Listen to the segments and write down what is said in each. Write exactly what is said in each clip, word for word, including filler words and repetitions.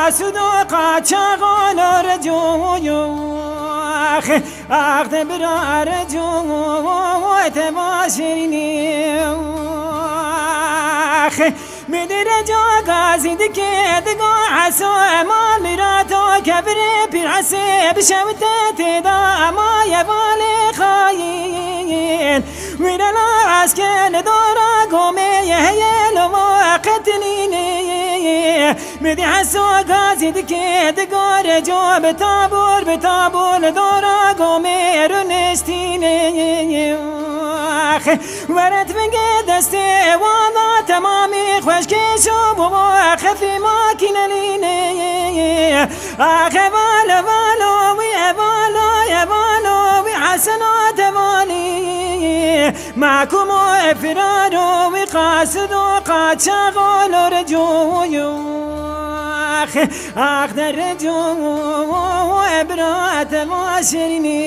Sudo qaçaxo lo reco yo. Ax, ax de bira reco, te başirînî. Ax, mi di reco gazî dike, digo Eso Emal mirato kevire pîr Esê bişewite têda ema ye valê xayîn. Wîrela eske li dora gomê ye heye lo mo qetilînê. Mi dî Eso gazî dike, digore co bi tabûr, bi tabûr li dora gomê rûniştînê. Ax, weret vingê destê wan da temamî xweşkêş û bû xefî makînelînê. Ax, evalo, evalo, wî evalo, evalo, wî Heseno tevanî. Mahkumo e firaro wî qasido qaçaxo lo reco yo. Ax, ax de reco e bira te başirînî.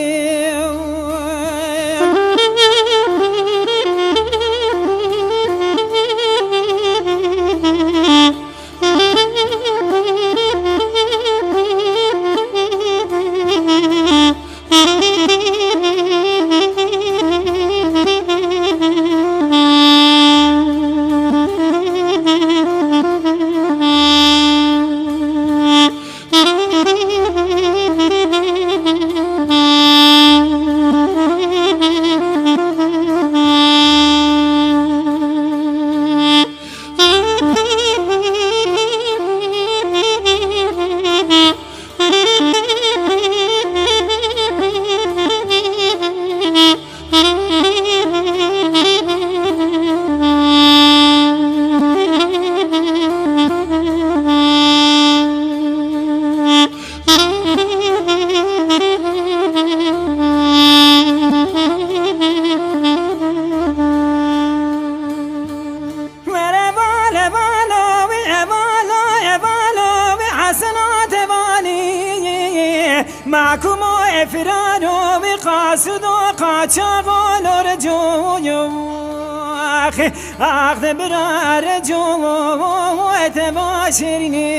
Were vale valo wî evalo evalo wî Heseno tevanî. Mahkumo e firaro wî qasido qaçaxo lo reco yo. Ax, ax de bira reco e te başirînê.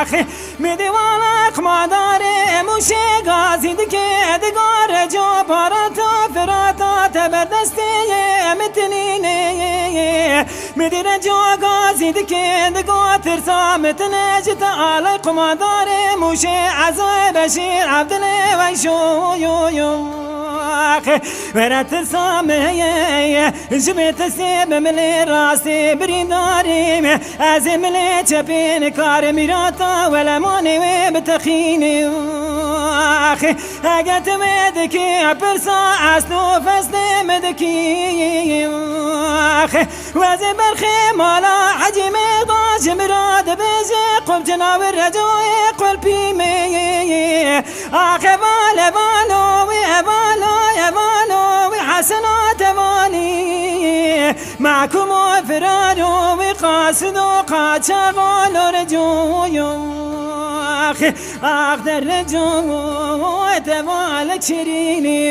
Ax, mi dî wala qmadarê Mûşê gazî dike, digore co parata firata te berdestê ye mitinînê. Mi dî reco gazî dike, digo tirsa mitine ji te alay qmadarê Mûşê Ezoyê Beşîr Evdilê Weyşo yo yo. Ax, were tirsa me ye, ji me tirse bi milê rastê birîndarê me. Ez ê milê çepê nikarim mîrata welemanê wê bitexînim. Ax, eger tu wê dikî pirsa ez tu festê min dikî. Ax, wezê berxê mala Hecî Mêrda ji min re dibêje qul cina wî recoyê qul pî me. Ax, eval, evalo wî, evalo, evalo wî Heseno tevanî. Mahkumo firaro wî qasido qaçaxo lo reco yo. Ax, ax de reco e te vale çirînê.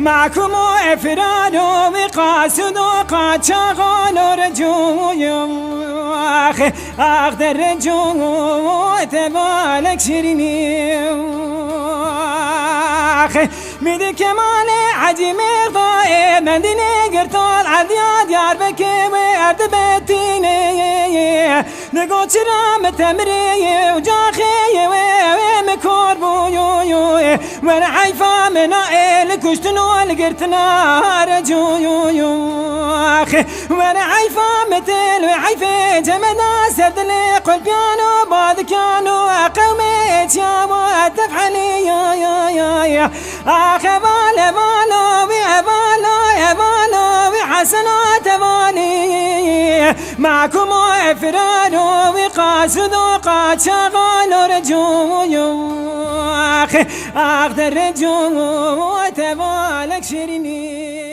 Mahkum û efran û wî qasûd û qaçaxan û recûyû. Ax, ax de recû tevalek şirînî. Ax, Mîdî Kemalê Hecî Mîrdayê Mendînê Girtal Evdiya Diyarbekê wê erdi betînê. Digo çira mi temirê û caxê wê wê mi kor bû. Were heyfa min a ê li kuştin û li girtina recû. Were heyfa min têl wê heyfê cemeda ser dilê qulpiyan û badikan û qewmê çiya û tefhelî. Ax eval evalo wî evalo evalo wî hesena tevalî. Mahkum û efran û wî qasûd û qaçaxan û recûyû. Ax, ax de recû tevalek şirînî.